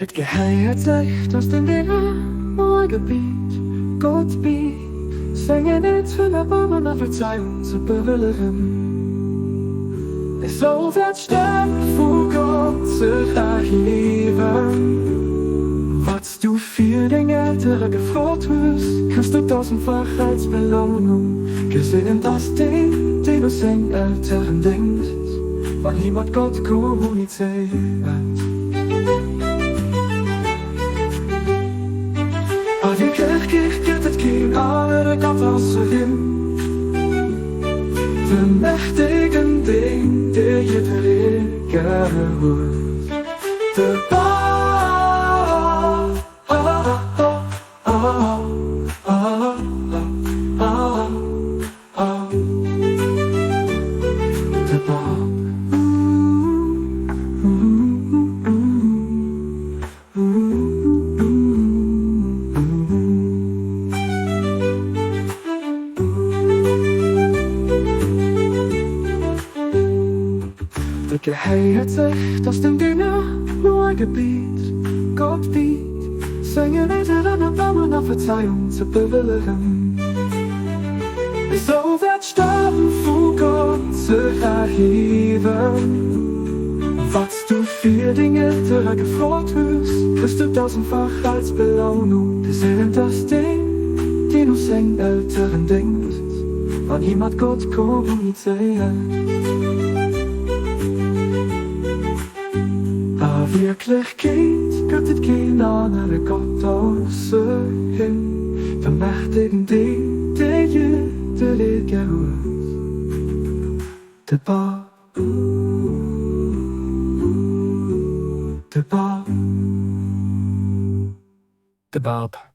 Et gehéiert sech, dass den Dénger moie Gebiet Gott biet, sengen Elteren Erbarmen a Verzeihung ze bewëllegen. Esou wäert d'Stëmm vu Gott sech erhiewen. Wat s du fir deng Eltere gefrot hues, kriss du dausendfach als Belounung. Geseent ass deen, deen u seng Elteren denkt. Wann hie mat Gott kommunizéiert. A Wierklechkeet gëtt et keen anere Gott ausser him, de Mächtegen, deen dee jidderee gäre huet. De Ba. Et gehéiert sech, dass den Dénger no e Gebiet Gott biet, sengen Elteren Erbarmen a Verzeihung ze bewëllegen. Esou wäert d'Stëmm vu Gott sech erhiewen. Wat s du fir deng Eltere gefrot hues, kriss du dausendfach als Belounung. Geseent ass deen, deen u seng Elteren denkt, wann hie mat Gott kommunizéiert. A Wierklechkeet gëtt et keen anere Gott ausser him, de Mächtegen, deen dee jidderee gär huet. De Papp. De Papp. De Papp.